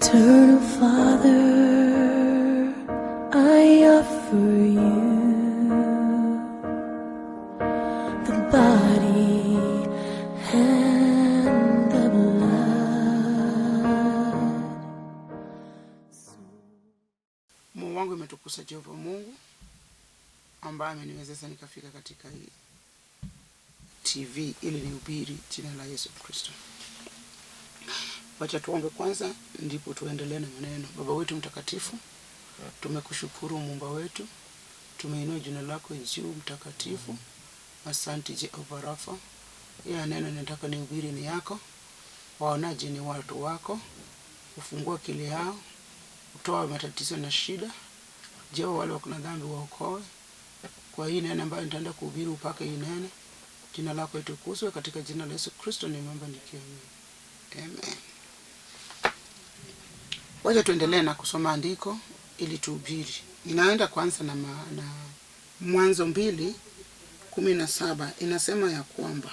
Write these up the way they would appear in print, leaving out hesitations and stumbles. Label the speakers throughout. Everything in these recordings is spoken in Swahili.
Speaker 1: Eternal Father, I offer you the body and the blood.
Speaker 2: Mungu wangu imetukusa Jehova Mungu ambaye ameniwezesha nikafika katika hii TV ili nihubiri jina la Yesu Kristo. Wacha tuombe kwanza, ndipo tuendelee na maneno. Baba wetu mtakatifu, tumekushukuru Muumba wetu, tumeinua jina lako juu mtakatifu. Asante Jehova Rafa, ya neno nataka nihubiri ni yako, waonaji ni watu wako, ufungue akili yao, utoa matatizo na shida. Jehova, wale wako na dhambi waokoe. Kwa hii neno ambayo nitaenda kuhubiri, upake hii neno, jina lako litukuzwe, katika jina la Yesu Kristo nimeomba nikiamini, amen. Wacha tuendelee na kusoma andiko ili tuhubiri. Ninaenda kwanza na Mwanzo 2:17 inasema ya kwamba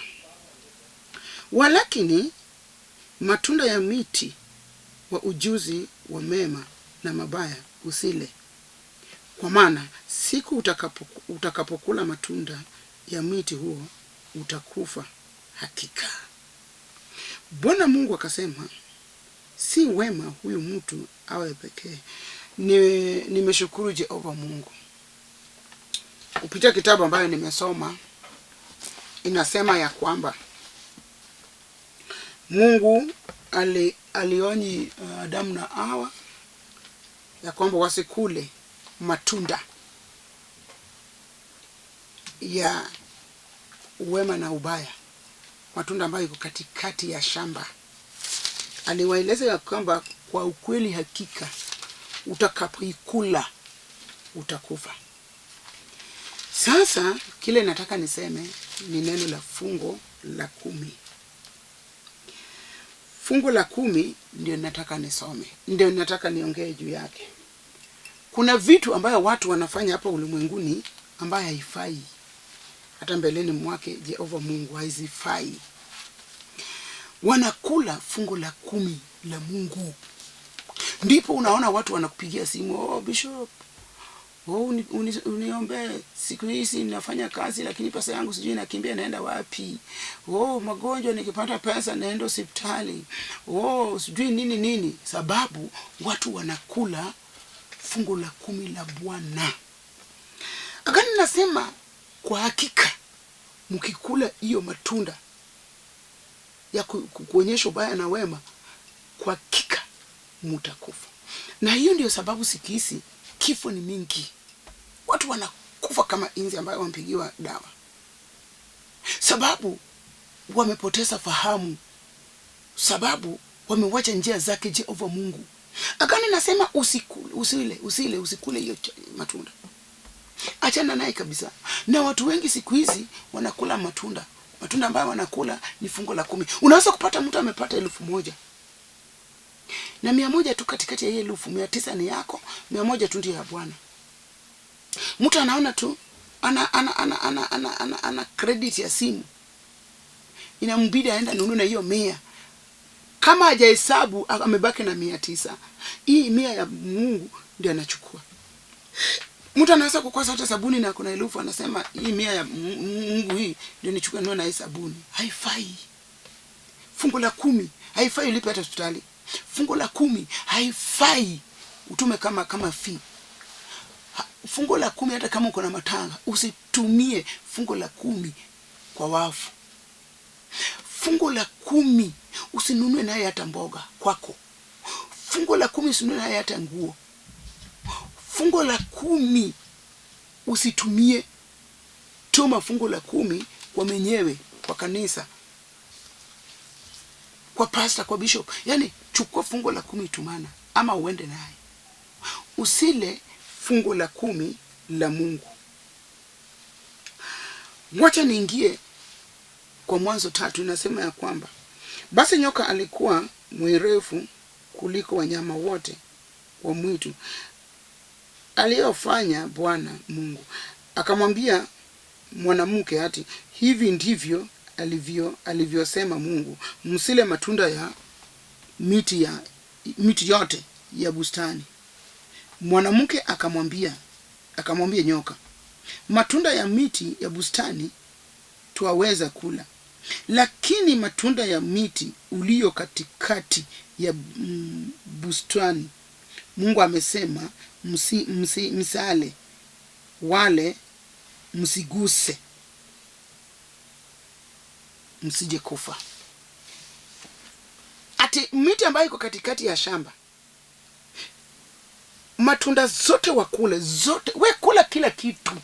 Speaker 2: walakini matunda ya miti wa ujuzi wa mema na mabaya usile, kwa maana siku utakapokula matunda ya miti huo utakufa hakika. Bwana Mungu akasema, si wema huyu mtu awe pekee. Nimeshukuru Jehova Mungu. Kupitia kitabu ambayo nimesoma inasema ya kwamba Mungu alionyi Adamu na Hawa ya kwamba wasikule matunda ya wema na ubaya, matunda ambayo iko katikati ya shamba. Aliwaeleza ya kwamba kwa ukweli hakika utakapoikula utakufa. Sasa kile nataka niseme ni neno la fungu la 10. Fungu la 10 ndio nataka nisome, ndio nataka niongee juu yake. Kuna vitu ambayo watu wanafanya hapa ulimwenguni ambayo haifai. Hata mbeleni mwake Jehova Mungu haizifai. Wanakula fungu la 10 la Mungu. Ndipo unaona watu wanakupigia simu, oh bishop, oh uniombe, siku hizi ninafanya kazi lakini pesa yangu sijui inakimbia naenda wapi. Oh magonjwa, nikipata pesa naenda hospitali. Oh sijui nini nini. Sababu watu wanakula fungu la 10 la Bwana. Akani nasema kwa hakika mkikula hiyo matunda ya kuonyesha ubaya na wema, kwa hakika mtakufa. Na hiyo ndio sababu siku hizi kifo ni mingi. Watu wanakufa kama inzi ambayo wampigiwa dawa. Sababu wamepoteza fahamu. Sababu wamewacha njia zake Jehova Mungu. Akani nasema usikule, usile, usile, usikule hiyo matunda. Achana naye kabisa. Na watu wengi siku hizi wanakula matunda. Matunda ambayo wanakula ni fungu la 10. Unaweza kupata mtu amepata 1,000. Na 100 tu katikati ya hiyo 1,000, 900 ni yako, 100 tu ndio ya Bwana. Mtu anaona tu ana credit ya simu. Inambidi aende anunue na hiyo 100. Kama hajahesabu amebaki na 900. Hii 100 ya Mungu ndio anachukua. Mtu anaweza kukosa hata sabuni na kuna 1,000, anasema hii 100 ya Mungu hii ndio nichukue nunue na hii sabuni. Haifai. Fungu la 10 haifai ulipe hata hospitali. Fungu la 10 haifai utume kama fee. Fungu la 10 hata kama uko na matanga usitumie fungu la 10 kwa wafu. Fungu la 10 usinunue naye hata mboga kwako. Fungu la 10 usinunue naye hata nguo. Fungu la 10 usitumie. Tuma fungu la 10 kwa mwenyewe, kwa kanisa, kwa pastor, kwa bishop. Yaani chukua fungu la 10 tumana ama uende naye. Usile fungu la 10 la Mungu. Wacha niingie kwa Mwanzo 3, inasema ya kwamba basi nyoka alikuwa mwerevu kuliko wanyama wote wa mwitu aliyofanya Bwana Mungu. Akamwambia mwanamke ati hivi ndivyo alivyosema Mungu, msile matunda ya miti ya miti yote ya bustani. Mwanamke akamwambia nyoka, matunda ya miti ya bustani twaweza kula, lakini matunda ya miti uliyo katikati ya bustani, Mungu amesema msale wale msiguse, msije kufa. Ati miti ambayo iko katikati ya shamba, matunda zote wakule zote, we kula kila kitu,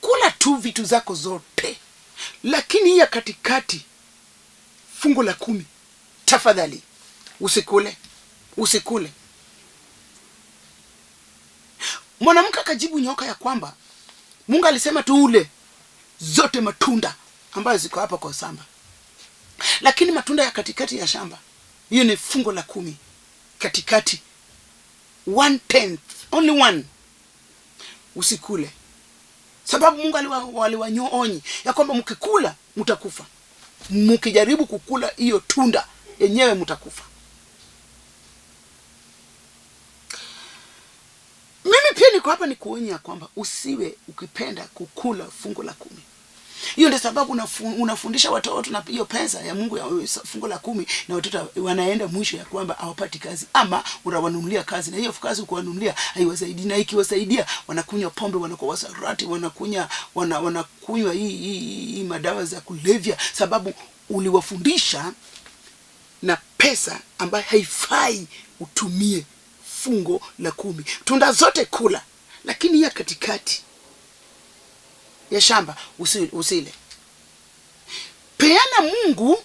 Speaker 2: kula tu vitu zako zote, lakini hii ya katikati, fungu la 10, tafadhali usikule, usikule. Mwanamke akajibu nyoka ya kwamba Mungu alisema tuule zote matunda ambayo ziko hapa kwa shamba, lakini matunda ya katikati ya shamba, hiyo ni fungu la 10 katikati, 1/10, only one, usikule. Sababu Mungu aliwanyoonyi ya kwamba mkikula mtakufa, mkijaribu kukula hiyo tunda yenyewe mtakufa. Mimi pia niko hapa nikuonya kwamba usiwe ukipenda kukula fungu la 10. Hiyo ndio sababu unafundisha watoto na hiyo pesa ya Mungu ya fungu la 10, na watoto wanaenda mwisho ya kwamba hawapati kazi, ama unawanunulia kazi, na hiyo kazi ukiwanunulia haiwasaidii, na ikiwasaidia wanakunywa pombe, wanakuwa wasarati, wanakunywa hii madawa za kulevya, sababu uliwafundisha na pesa ambayo haifai utumie fungu la 10. Tunda zote kula, lakini ya katikati ya shamba usile. Peana Mungu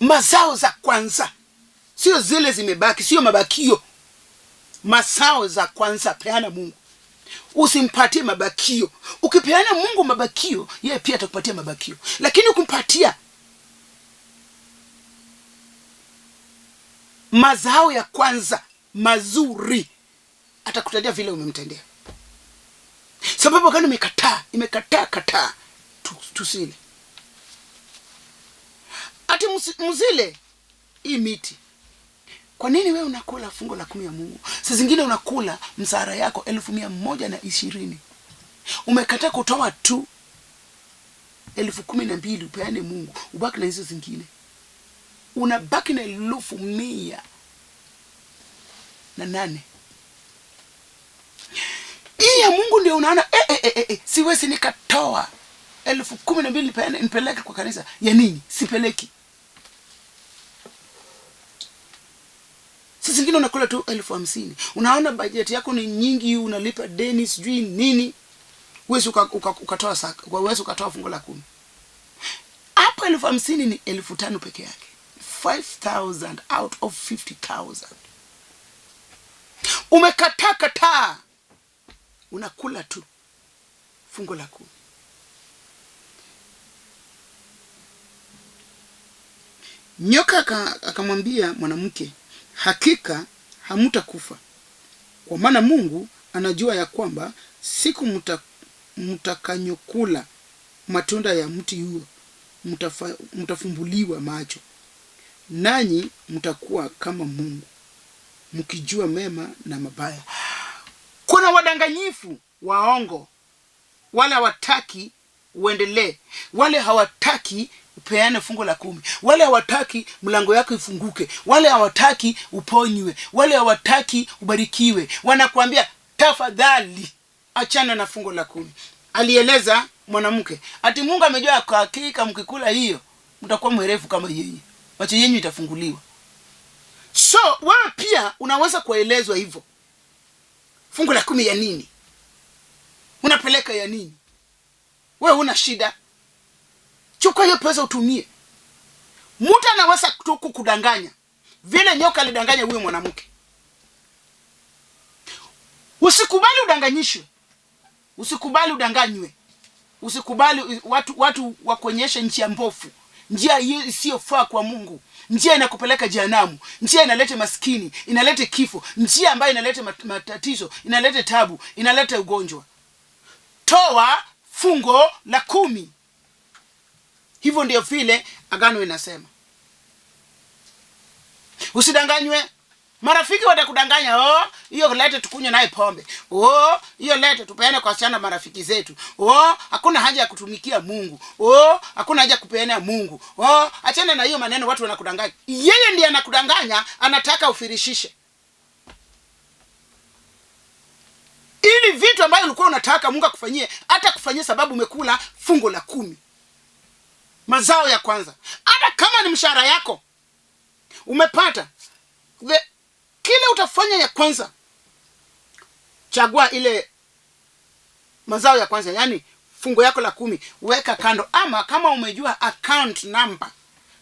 Speaker 2: mazao za kwanza, sio zile zimebaki, sio mabakio. Mazao za kwanza peana Mungu, usimpatie mabakio. Ukipeana Mungu mabakio, yeye pia atakupatia mabakio. Lakini ukimpatia mazao ya kwanza mazuri, atakutendea vile umemtendea. Sababu gani umekataa? Imekataa, kataa. Tusile. Ati msile hii miti. Kwa nini wewe unakula fungu la 10 ya Mungu? Saa zingine unakula msahara yako 1,120. Umekataa kutoa tu 12,000 upeane Mungu, ubaki na hizo zingine. Unabaki na 1,108. Hii ya Mungu ndio unaona, siwezi nikatoa 12,000 nipeleke kwa kanisa. Ya nini? Sipeleki. Sasa zingine unakula tu 50,000. Unaona bajeti yako ni nyingi, unalipa deni sijui nini. Huwezi ukatoa saka, huwezi ukatoa fungu la 10. Hapo 50,000 ni 5,000 peke yake. 5,000 out of 50,000. Umekataa kataa. Unakula tu fungu la 10. Nyoka akamwambia mwanamke, hakika hamutakufa, kwa maana Mungu anajua ya kwamba siku mtakanyokula matunda ya mti huo mtafumbuliwa macho, nanyi mtakuwa kama Mungu, mkijua mema na mabaya. Kuna wadanganyifu waongo, wale hawataki uendelee, wale hawataki upeane fungu la 10, wale hawataki mlango yako ifunguke, wale hawataki uponywe, wale hawataki ubarikiwe. Wanakuambia tafadhali achana na fungu la 10. Alieleza mwanamke ati Mungu amejua kwa hakika mkikula hiyo mtakuwa mwerevu kama yeye, macho yenu itafunguliwa. So wewe pia unaweza kuelezwa hivyo. Fungu la 10 ya nini? Unapeleka ya nini? Wewe una shida. Chukua hiyo pesa utumie. Mtu anaweza tu kukudanganya vile nyoka alidanganya huyo mwanamke. Usikubali udanganyishwe. Usikubali udanganywe. Usikubali watu wakuonyeshe njia mbovu, njia isiyofaa kwa Mungu, njia inakupeleka jehanamu, njia inaleta maskini, inaleta kifo, njia ambayo inaleta matatizo, inaleta tabu, inaleta ugonjwa. Toa fungu la 10. Hivyo ndio vile agano inasema. Usidanganywe. Marafiki watakudanganya, oh, hiyo lete tukunywe naye pombe. Oh, hiyo lete tupeane kwa wasichana marafiki zetu. Oh, hakuna haja ya kutumikia Mungu. Oh, hakuna haja ya kupeana Mungu. Oh, achana na hiyo maneno, watu wanakudanganya. Yeye ndiye anakudanganya, anataka ufirishishe. Ili vitu ambavyo ulikuwa unataka Mungu akufanyie, hata kufanyia sababu umekula fungu la 10. Mazao ya kwanza. Hata kama ni mshahara yako umepata, kile utafanya ya kwanza, chagua ile mazao ya kwanza, yani fungu yako la 10 weka kando, ama kama umejua account number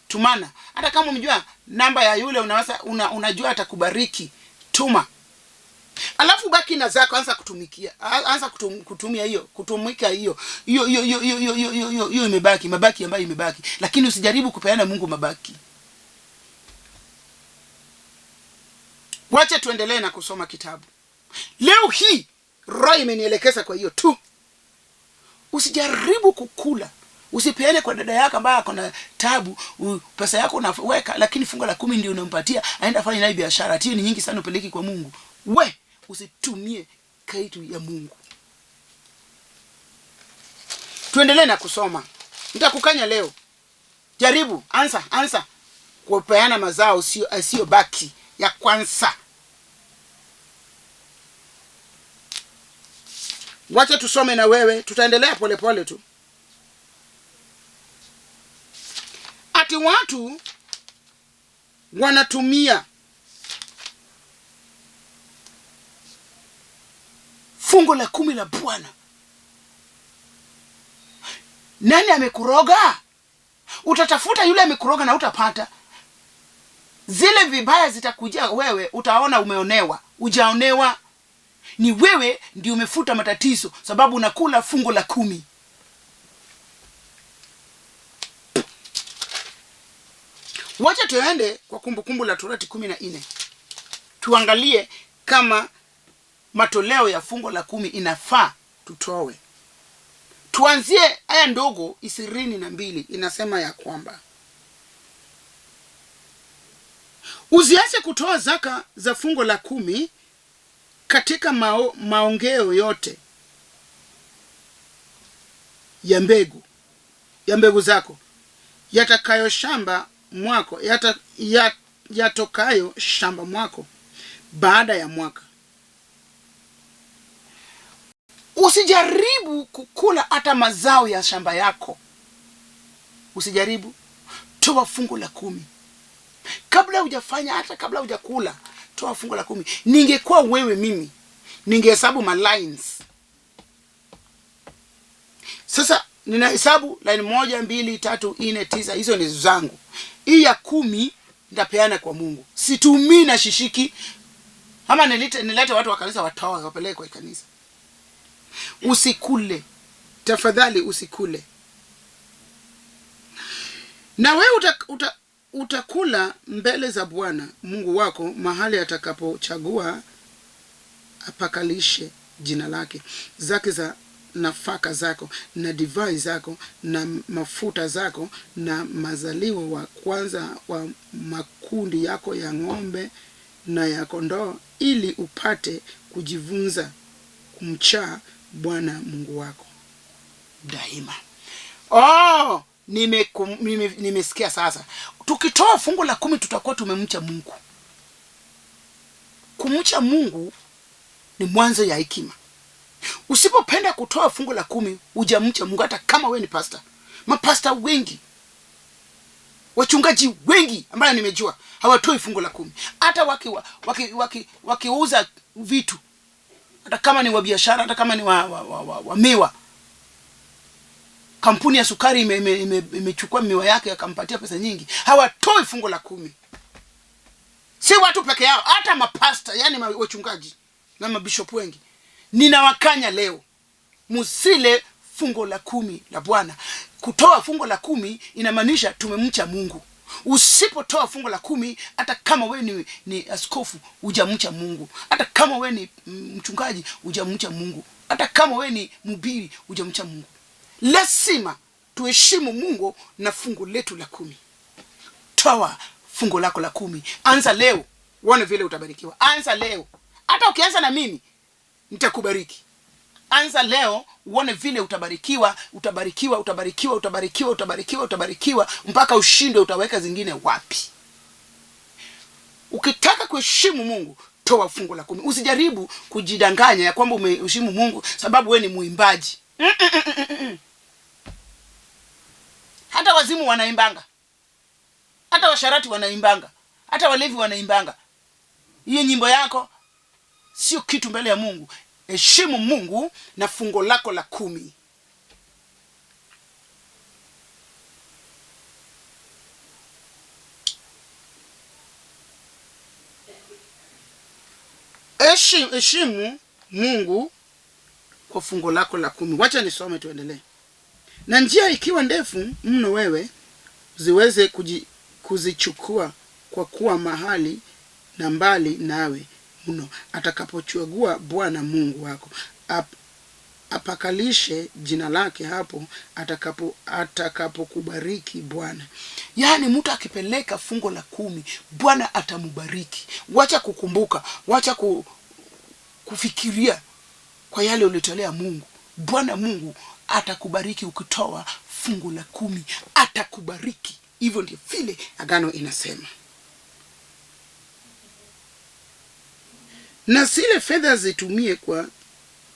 Speaker 2: tumana. Hata kama umejua namba ya yule unajua atakubariki, tuma. Alafu baki na zako, anza kutumikia, anza kutumia hiyo, kutumika hiyo. Hiyo, hiyo, hiyo, hiyo, hiyo, hiyo, hiyo, hiyo imebaki, mabaki ambayo imebaki. Lakini usijaribu kupeana Mungu mabaki. Wacha tuendelee na kusoma kitabu. Leo hii Roho imenielekeza kwa hiyo tu. Usijaribu kukula. Usipeane kwa dada yako ambaye ako na tabu, pesa yako unaweka, lakini fungu la 10 ndio unampatia, aenda afanye naye biashara. Hiyo ni nyingi sana, upeleki kwa Mungu. We, usitumie kitu ya Mungu. Tuendelee na kusoma. Nitakukanya leo. Jaribu, anza kupeana mazao sio baki ya kwanza. Wacha tusome na wewe, tutaendelea pole pole tu. Ati watu wanatumia fungu la 10 la Bwana. Nani amekuroga? Utatafuta yule amekuroga na utapata. Zile vibaya zitakujia wewe, utaona umeonewa. Hujaonewa. Ni wewe ndio umefuta matatizo sababu unakula fungu la 10. Wacha tuende kwa Kumbukumbu la Torati 14. Tuangalie kama matoleo ya fungu la 10 inafaa tutoe. Tuanzie aya ndogo 22, inasema ya kwamba usiache kutoa zaka za fungu la 10 katika maongeo yote ya mbegu zako yatakayo shamba mwako, yata, ya, yatokayo shamba mwako baada ya mwaka. Usijaribu kukula hata mazao ya shamba yako. Usijaribu. Toa fungu la 10. Kabla hujafanya, hata kabla hujakula, toa fungu la 10. Ningekuwa wewe mimi, ningehesabu ma lines. Sasa ninahesabu line 1, 2, 3, 4, 9, hizo ni zangu. Hii ya 10 nitapeana kwa Mungu. Situmii na shishiki. Ama nilete watu wa kanisa watoe, wapeleke kwa kanisa. Usikule. Tafadhali usikule. Na wewe utakula mbele za Bwana Mungu wako mahali atakapochagua apakalishe jina lake, zake za nafaka zako na divai zako na mafuta zako na mazaliwa wa kwanza wa makundi yako ya ng'ombe na ya kondoo, ili upate kujivunza kumcha Bwana Mungu wako daima. Oh, nimesikia sasa. Tukitoa fungu la 10 tutakuwa tumemcha Mungu. Kumcha Mungu ni mwanzo ya hekima. Usipopenda kutoa fungu la 10, hujamcha Mungu hata kama wewe ni pastor. Mapasta wengi, wachungaji wengi ambao nimejua hawatoi fungu la 10. Hata wakiuza vitu, hata kama ni wa biashara, hata kama ni wa miwa. Kampuni ya sukari imechukua miwa yake akampatia pesa nyingi, hawatoi fungu la 10. Si watu peke yao, hata mapasta, yani wachungaji na mabishop wengi. Ninawakanya leo, musile fungu la 10 la Bwana. Kutoa fungu la 10 inamaanisha tumemcha Mungu. Usipotoa fungu la 10, hata kama wewe ni askofu, hujamcha Mungu. Hata kama wewe ni mchungaji, hujamcha Mungu. Hata kama wewe ni mhubiri, hujamcha Mungu. Lazima tuheshimu Mungu na fungu letu la 10. Toa fungo lako la 10. Anza leo, uone vile utabarikiwa. Anza leo. Hata ukianza na mimi nitakubariki. Anza leo uone vile utabarikiwa, utabarikiwa, utabarikiwa, utabarikiwa, utabarikiwa, utabarikiwa mpaka ushindwe utaweka zingine wapi. Ukitaka kuheshimu Mungu, toa fungu la 10. Usijaribu kujidanganya ya kwamba umeheshimu Mungu sababu we ni muimbaji. Hata wazimu wanaimbanga. Hata washarati wanaimbanga. Hata walevi wanaimbanga. Hiyo nyimbo yako sio kitu mbele ya Mungu. Heshimu Mungu na fungu lako la 10. Heshimu Mungu kwa fungu lako la 10. Wacha nisome tuendelee. Na njia ikiwa ndefu mno wewe ziweze kuzichukua, kwa kuwa mahali na mbali nawe mno, atakapochagua Bwana Mungu wako apakalishe jina lake hapo atakapokubariki Bwana. Yaani mtu akipeleka fungu la 10, Bwana atamubariki. Wacha kukumbuka, wacha kufikiria kwa yale ulitolea Mungu. Bwana Mungu atakubariki ukitoa fungu la 10, atakubariki. Hivyo ndio vile agano inasema. Na zile fedha zitumie kwa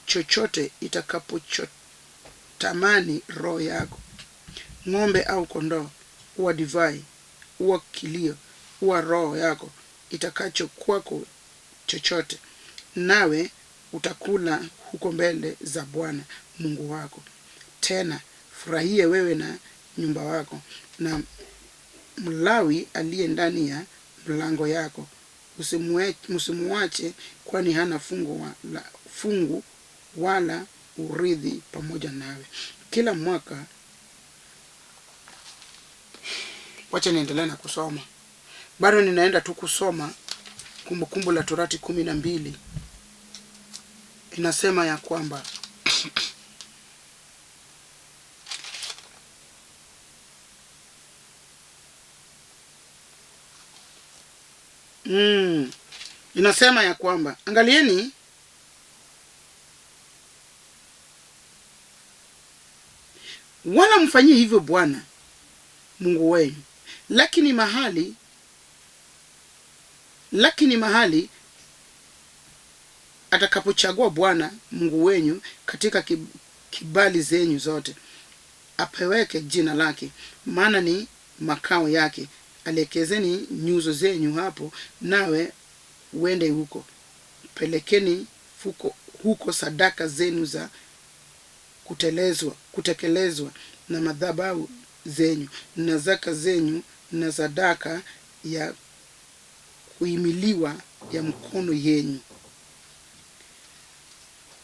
Speaker 2: chochote itakapochotamani roho yako, ng'ombe au kondoo, uwa divai, uwa kilio, uwa roho yako itakacho kwako chochote, nawe utakula huko mbele za Bwana Mungu wako. Tena furahie wewe na nyumba wako na Mlawi aliye ndani ya mlango yako. Usimuache, kwani hana fungu wala urithi pamoja nawe. Kila mwaka. Wacha niendelee na kusoma. Bado ninaenda tu kusoma Kumbukumbu la Torati 12. Inasema ya kwamba inasema ya kwamba angalieni, wala mfanyie hivyo Bwana Mungu wenu, lakini mahali atakapochagua Bwana Mungu wenu katika kibali zenyu zote, apeweke jina lake, maana ni makao yake. Alekezeni nyuso zenyu hapo, nawe uende huko. Pelekeni huko sadaka zenu za kutekelezwa na madhabahu zenyu na zaka zenyu na sadaka ya kuhimiliwa ya mkono yenyu.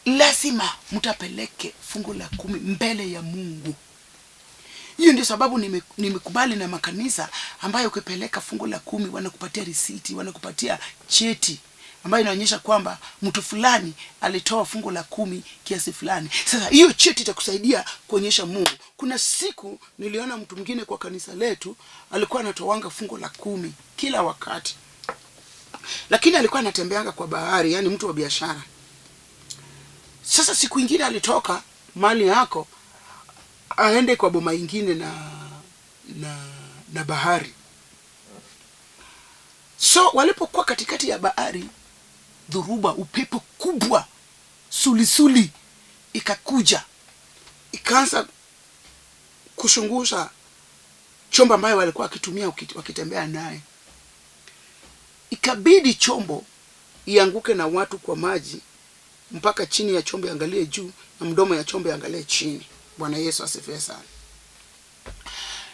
Speaker 2: Lazima mtapeleke fungu la 10 mbele ya Mungu. Hiyo ndio sababu nimekubali na makanisa ambayo ukipeleka fungu la 10 wanakupatia risiti, wanakupatia cheti ambayo inaonyesha kwamba mtu fulani alitoa fungu la 10 kiasi fulani. Sasa hiyo cheti itakusaidia kuonyesha Mungu. Kuna siku niliona mtu mwingine kwa kanisa letu alikuwa anatoanga fungu la 10 kila wakati. Lakini alikuwa anatembeanga kwa bahari, yani mtu wa biashara. Sasa siku ingine alitoka mali yako aende kwa boma ingine na bahari. So walipokuwa katikati ya bahari, dhuruba, upepo kubwa, sulisuli ikakuja, ikaanza kushungusha chombo ambayo walikuwa wakitumia wakitembea naye. Ikabidi chombo ianguke na watu kwa maji mpaka chini ya chombo iangalie juu na mdomo ya chombo iangalie chini. Bwana Yesu asifiwe sana.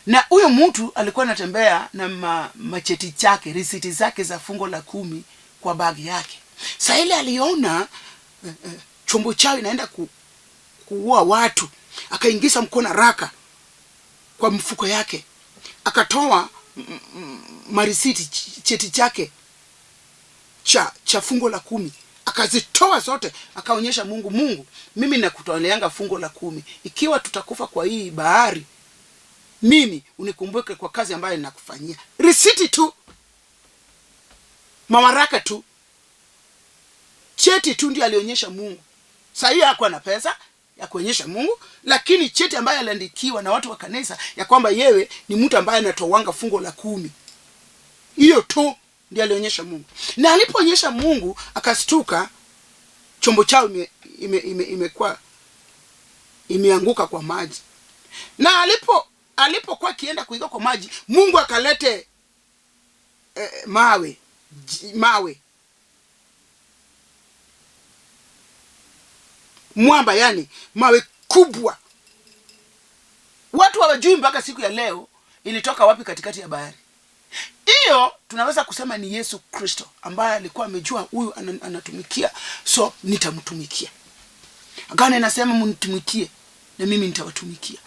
Speaker 2: Na huyo mtu alikuwa anatembea na macheti chake, risiti zake za fungu la 10 kwa bagi yake. Sasa ile aliona chombo chao inaenda kuua watu, akaingiza mkono haraka kwa mfuko yake, akatoa marisiti, cheti chake cha fungu la 10, akazitoa zote, akaonyesha Mungu, Mungu, mimi nakutoleanga fungu la 10. Ikiwa tutakufa kwa hii bahari, mimi unikumbuke kwa kazi ambayo ninakufanyia. Risiti tu. Mawaraka tu, cheti tu ndio alionyesha Mungu. Saa hiyo hakuwa na pesa ya kuonyesha Mungu, lakini cheti ambayo aliandikiwa na watu wa kanisa ya kwamba yewe ni mtu ambaye anatoanga fungu la 10, hiyo tu ndio alionyesha Mungu. Na alipoonyesha Mungu akastuka, chombo chao imekuwa imeanguka kwa maji. Na alipokuwa akienda kuingia kwa maji, Mungu akalete mawe, mwamba, yani mawe kubwa. Watu hawajui mpaka siku ya leo ilitoka wapi katikati ya bahari. Hiyo tunaweza kusema ni Yesu Kristo ambaye alikuwa amejua huyu anatumikia, so nitamtumikia. Agano inasema mnitumikie na mimi nitawatumikia.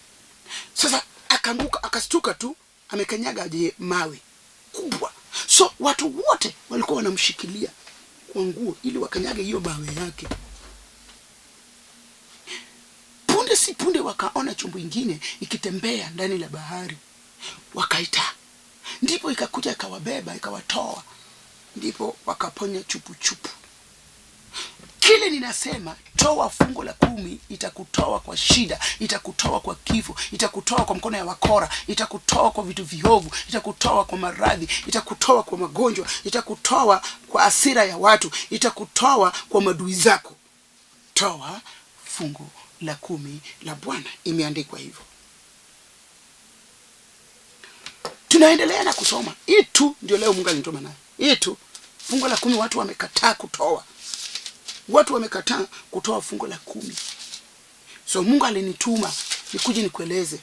Speaker 2: Sasa akaanguka, akastuka tu, amekanyaga mawe kubwa. So watu wote walikuwa wanamshikilia kwa nguo ili wakanyage hiyo mawe yake. Punde si punde wakaona chombo ingine ikitembea ndani la bahari, wakaita. Ndipo ikakuja ikawabeba, ikawatoa. Ndipo wakaponya chupu chupu. Kile ninasema, toa fungu la 10, itakutoa kwa shida, itakutoa kwa kifo, itakutoa kwa mkono ya wakora, itakutoa kwa vitu viovu, itakutoa kwa maradhi, itakutoa kwa magonjwa, itakutoa kwa hasira ya watu, itakutoa kwa madui zako. Toa fungu la 10 la Bwana, imeandikwa hivyo. Tunaendelea na kusoma. Hii tu ndio leo Mungu alinituma nayo. Hii tu fungu la 10 watu wamekataa kutoa. Watu wamekataa kutoa fungu la 10. So Mungu alinituma nikuje nikueleze,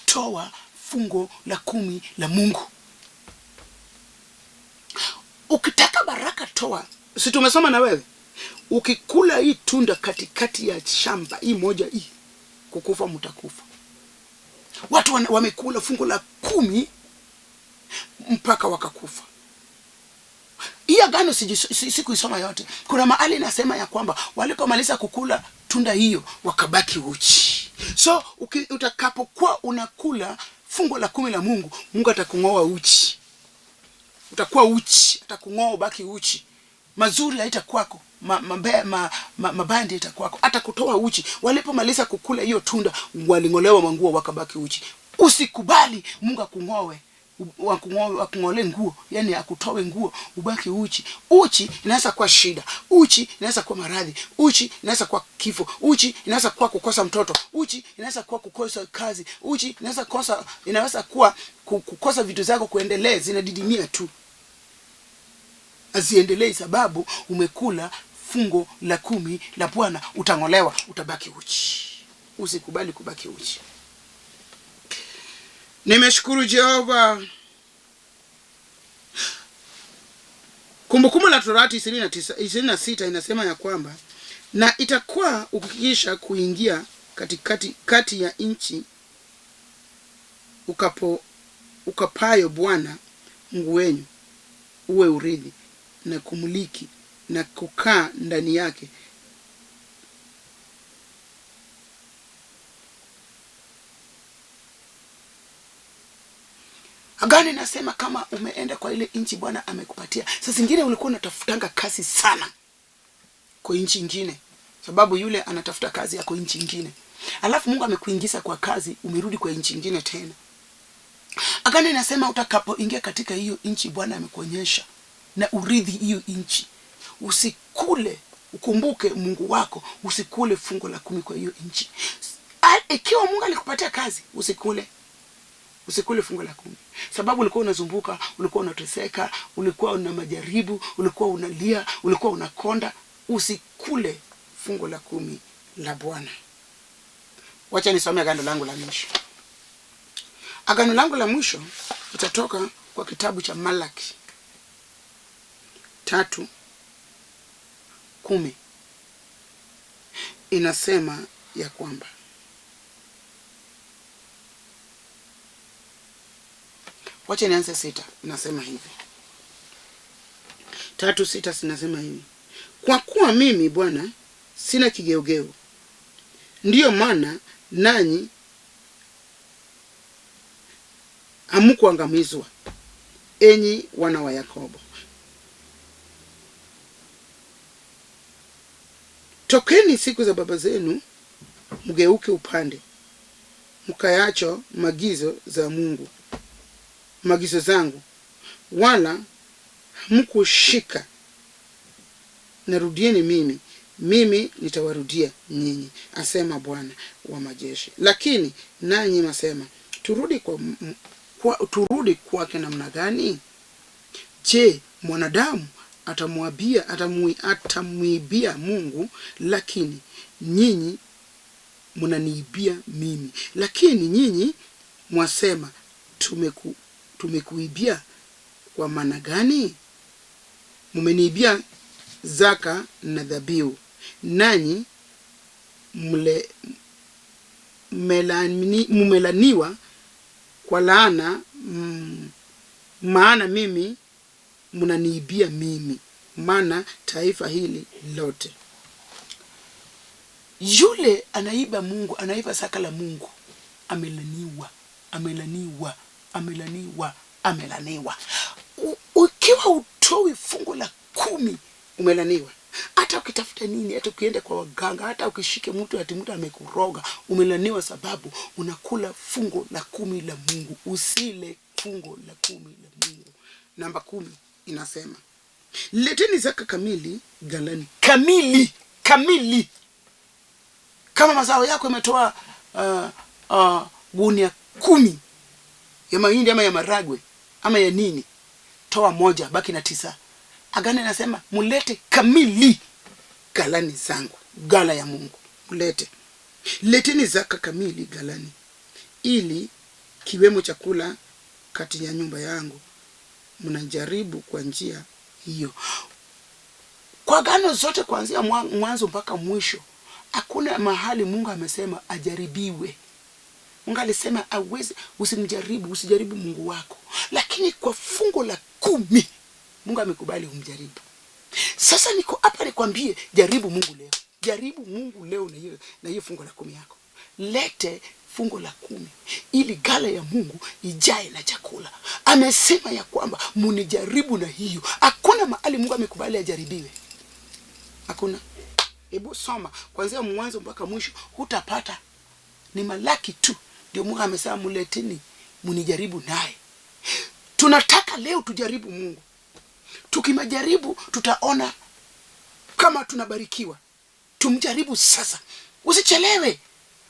Speaker 2: toa fungu la 10 la Mungu. Ukitaka baraka toa. Si tumesoma na wewe? Ukikula hii tunda katikati ya shamba, hii moja hii, kukufa mtakufa. Watu wamekula fungu la 10 mpaka wakakufa. Hii agano sikuisoma yote. Kuna mahali inasema ya kwamba walipomaliza kukula tunda hiyo wakabaki uchi. So utakapokuwa unakula fungu la 10 la Mungu, Mungu atakungoa uchi. Utakuwa uchi, atakungoa ubaki uchi. Mazuri haitakuwako, mabaya ndiyo itakuwako. Atakutoa uchi. Walipomaliza kukula hiyo tunda walingolewa manguo wakabaki uchi. Usikubali Mungu akungoe, akung'olee nguo, yani akutoe nguo ubaki uchi. Uchi inaweza kuwa shida, uchi inaweza kuwa maradhi, uchi inaweza kuwa kifo, uchi inaweza kuwa kukosa mtoto, uchi inaweza kuwa kukosa kazi, uchi inaweza kuwa kukosa vitu zako kuendelea, zinadidimia tu, haziendelei sababu umekula fungo la 10 la Bwana. Utang'olewa, utabaki uchi. Usikubali kubaki uchi. Nimeshukuru Jehova. Kumbukumbu la Torati 26 inasema ya kwamba, na itakuwa ukikisha kuingia katikati kati ya nchi ukapayo Bwana Mungu wenu uwe urithi na kumiliki na kukaa ndani yake, Agano inasema kama umeenda kwa ile nchi Bwana amekupatia. Sasa zingine ulikuwa unatafutanga kazi sana kwa nchi nyingine, sababu yule anatafuta kazi yako nchi nyingine. Alafu Mungu amekuingiza kwa kazi, umerudi kwa nchi nyingine tena. Agano inasema utakapoingia katika hiyo nchi Bwana amekuonyesha na urithi hiyo nchi, usikule, ukumbuke Mungu wako, usikule fungu la 10 kwa hiyo nchi. Ikiwa Mungu alikupatia kazi, usikule fungu la 10. Sababu ulikuwa unazumbuka, ulikuwa unateseka, ulikuwa una majaribu, ulikuwa unalia, ulikuwa unakonda. Usikule fungu la 10 la Bwana. Wacha nisome agano langu la mwisho. Agano langu la mwisho itatoka kwa kitabu cha Malaki 3:10. Inasema ya kwamba, wacha nianze 6, inasema hivi. 3:6 inasema hivi: kwa kuwa mimi Bwana sina kigeugeu, ndiyo maana nanyi hamkuangamizwa, enyi wana wa Yakobo. Tokeni siku za baba zenu, mgeuke upande, mkayacho magizo za Mungu, magizo zangu, wala hamkushika. Narudieni mimi, mimi nitawarudia nyinyi, asema Bwana wa majeshi. Lakini nanyi masema, turudi kwake namna gani? Je, mwanadamu atamwibia Mungu? Lakini nyinyi mnaniibia mimi. Lakini nyinyi mwasema, tumekuibia kwa maana gani? Mmeniibia zaka na dhabihu, nanyi mmelaniwa kwa laana, maana mimi mnaniibia mimi, maana taifa hili lote. Yule anaiba Mungu, anaiba zaka la Mungu, amelaniwa, amelaniwa, amelaniwa, amelaniwa. Ukiwa utoi fungu la 10, umelaniwa. Hata ukitafuta nini, hata ukienda kwa waganga, hata ukishike mtu ati mtu amekuroga, umelaniwa, sababu unakula fungu la 10 la Mungu. Usile fungu la 10 la Mungu. Namba 10 inasema, leteni zaka kamili ghalani. Kamili, kamili. Kama mazao yako yametoa gunia 10 ya mahindi ama ya maragwe ama ya nini, toa 1, baki na 9. Agano inasema mulete kamili ghalani zangu, ghala ya Mungu mulete. Leteni zaka kamili ghalani, ili kiwemo chakula kati ya nyumba yangu. Mnajaribu kwa njia hiyo. Kwa agano zote kuanzia mwanzo mpaka mwisho, hakuna mahali Mungu amesema ajaribiwe. Mungu alisema aweze, usimjaribu, usijaribu Mungu wako. Lakini kwa fungu la 10 Mungu amekubali umjaribu. Sasa niko hapa nikwambie, jaribu Mungu leo. Jaribu Mungu leo na hiyo fungu la 10 yako. Lete fungu la 10 ili ghala ya Mungu ijae na chakula. Amesema ya kwamba munijaribu na hiyo. Hakuna mahali Mungu amekubali ajaribiwe. Hakuna. Hebu soma kuanzia mwanzo mpaka mwisho, hutapata. Ni Malaki tu ndio Mungu amesema muleteni munijaribu naye. Tunataka leo tujaribu Mungu. Tukimajaribu tutaona kama tunabarikiwa. Tumjaribu sasa. Usichelewe,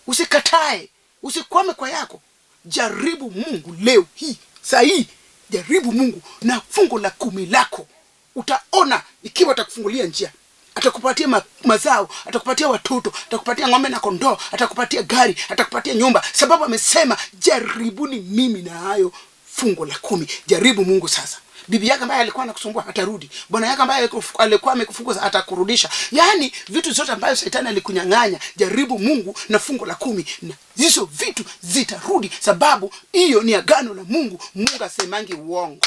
Speaker 2: usikatae, usikwame kwa yako. Jaribu Mungu leo hii, saa hii. Jaribu Mungu na fungu la 10 lako. Utaona ikiwa atakufungulia njia. Atakupatia mazao, atakupatia watoto, atakupatia ng'ombe na kondoo, atakupatia gari, atakupatia nyumba. Sababu amesema jaribuni mimi na hayo fungu la 10. Jaribu Mungu sasa. Bibi yake ambaye alikuwa anakusumbua atarudi. Bwana yake ambaye alikuwa amekufukuza atakurudisha. Yaani vitu zote ambavyo shetani alikunyang'anya, jaribu Mungu na fungu la 10 na hizo vitu zitarudi, sababu hiyo ni agano la Mungu. Mungu asemangi uongo.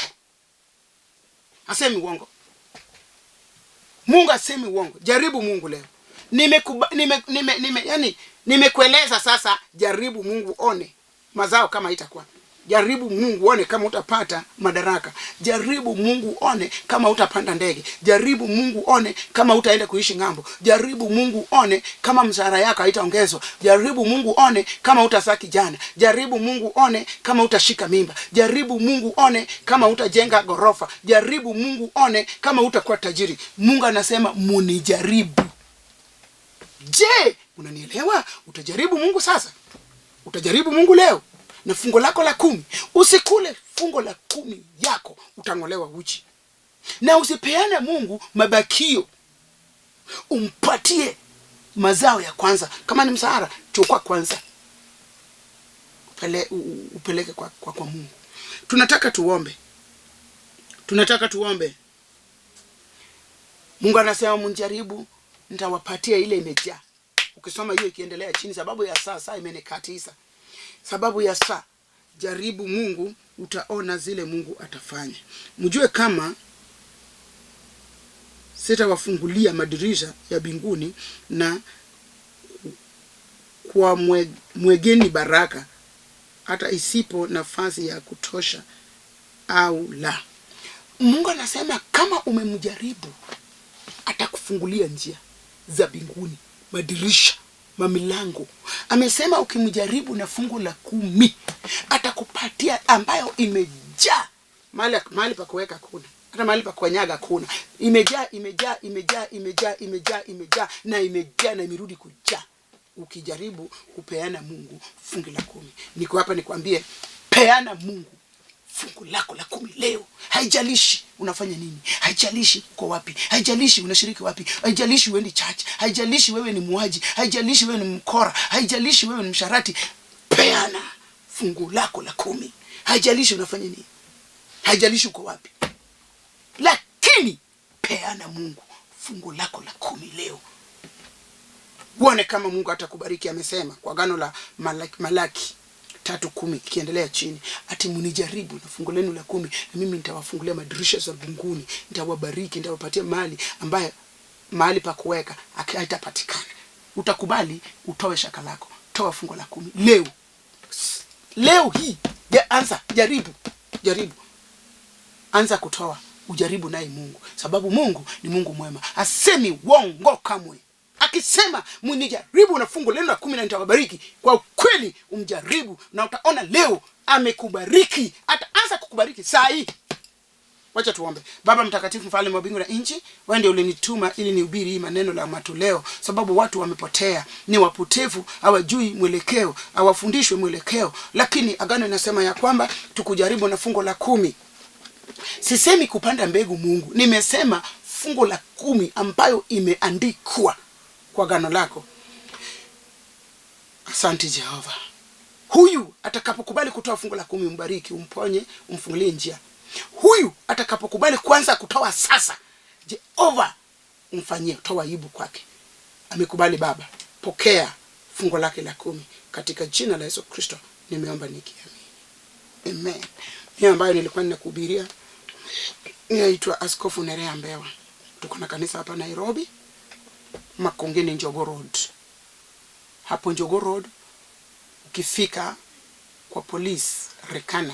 Speaker 2: Hasemi uongo. Mungu asemi uongo. Jaribu Mungu leo. Nimekueleza sasa, jaribu Mungu one mazao kama itakuwa. Jaribu Mungu one kama utapata madaraka. Jaribu Mungu one kama utapanda ndege. Jaribu Mungu one kama utaenda kuishi ng'ambo. Jaribu Mungu one kama mshahara yako haitaongezwa. Jaribu Mungu one kama utazaa kijana. Jaribu Mungu one kama utashika mimba. Jaribu Mungu one kama utajenga gorofa. Jaribu Mungu one kama utakuwa tajiri. Mungu anasema munijaribu. Je, unanielewa? Utajaribu Mungu sasa? Utajaribu Mungu leo? Na fungo lako la 10, usikule fungo la 10 yako, utang'olewa uchi. Na usipeane Mungu mabakio, umpatie mazao ya kwanza. Kama ni msahara, chukua kwanza, upeleke kwa Mungu. Tunataka tuombe. Tunataka tuombe. Mungu anasema mnijaribu, nitawapatia ile imejaa. Ukisoma hiyo ikiendelea chini, sababu ya saa, saa imenikatiza. Sababu ya saa, jaribu Mungu, utaona zile Mungu atafanya. Mjue kama sitawafungulia madirisha ya mbinguni na kwa mwegeni baraka, hata isipo nafasi ya kutosha au la. Mungu anasema kama umemjaribu atakufungulia njia. za mbinguni, madirisha, mamilango. Amesema ukimjaribu na fungu la 10 atakupatia ambayo imejaa. Mahali pa kuweka kuna, hata mahali pa kukanyaga kuna. Imejaa, imejaa, imejaa, imejaa, imejaa, imejaa na imejaa na imerudi kujaa. Ukijaribu kupeana Mungu fungu la 10. Niko hapa nikwambie, peana Mungu fungu lako la 10 leo. Haijalishi unafanya nini, haijalishi uko wapi, haijalishi unashiriki wapi, haijalishi uendi church, haijalishi wewe ni muaji, haijalishi wewe ni mkora, haijalishi wewe ni msharati. Peana fungu lako la 10. Haijalishi unafanya nini, haijalishi uko wapi, lakini peana Mungu fungu lako la 10 leo. Uone kama Mungu atakubariki. Amesema kwa agano la Malaki 3:10 ikiendelea chini, ati mnijaribu na fungu lenu la 10, na mimi nitawafungulia madirisha za mbinguni, nitawabariki, nitawapatia mali ambayo mahali pa kuweka haitapatikana. Utakubali utoe shaka lako, toa fungu la 10 leo. Leo hii anza, jaribu, jaribu. Anza kutoa, ujaribu naye Mungu, sababu Mungu ni Mungu mwema, hasemi uongo kamwe. Akisema mnijaribu na fungu lenu la 10 na nitawabariki, kwa kweli umjaribu na utaona leo amekubariki. Ataanza kukubariki saa hii. Wacha tuombe. Baba mtakatifu, mfalme wa mbingu na nchi, wewe ndiye ulinituma ili nihubiri hii maneno la matoleo, sababu watu wamepotea, ni wapotevu, hawajui mwelekeo, hawafundishwi mwelekeo. Lakini agano inasema ya kwamba tukujaribu na fungu la 10. Sisemi kupanda mbegu Mungu, nimesema fungu la 10 ambayo imeandikwa kwa agano lako. Asante Jehova. Huyu atakapokubali kutoa fungu la 10, umbariki, umponye, umfungulie njia. Huyu atakapokubali kuanza kutoa sasa, Jehova umfanyie, toa aibu kwake. Amekubali Baba, pokea fungu lake la 10 katika jina la Yesu Kristo nimeomba nikiamini. Amen. Mimi ambayo nilikuwa ninakuhubiria ninaitwa Askofu Nerea Mbewa. Tuko na kanisa hapa Nairobi, Makongeni Njogoo Road. Hapo Njogoo Road ukifika kwa polisi Rekana,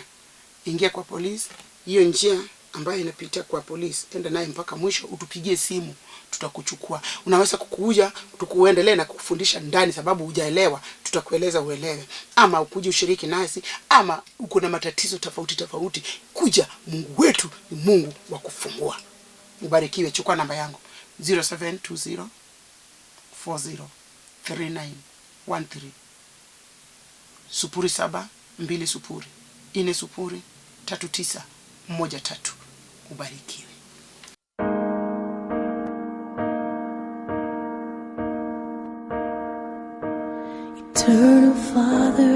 Speaker 2: ingia kwa polisi, hiyo njia ambayo inapitia kwa polisi, enda naye mpaka mwisho, utupigie simu, tutakuchukua. Unaweza kukuja tukuendelee na kukufundisha ndani, sababu hujaelewa, tutakueleza uelewe. Ama ukuje ushiriki nasi, ama uko na matatizo tofauti tofauti, kuja. Mungu wetu ni Mungu wa kufungua. Ubarikiwe. Chukua namba yangu 0720 40 39 13, 0720 40 39 13. Ubarikiwe.
Speaker 1: Eternal Father,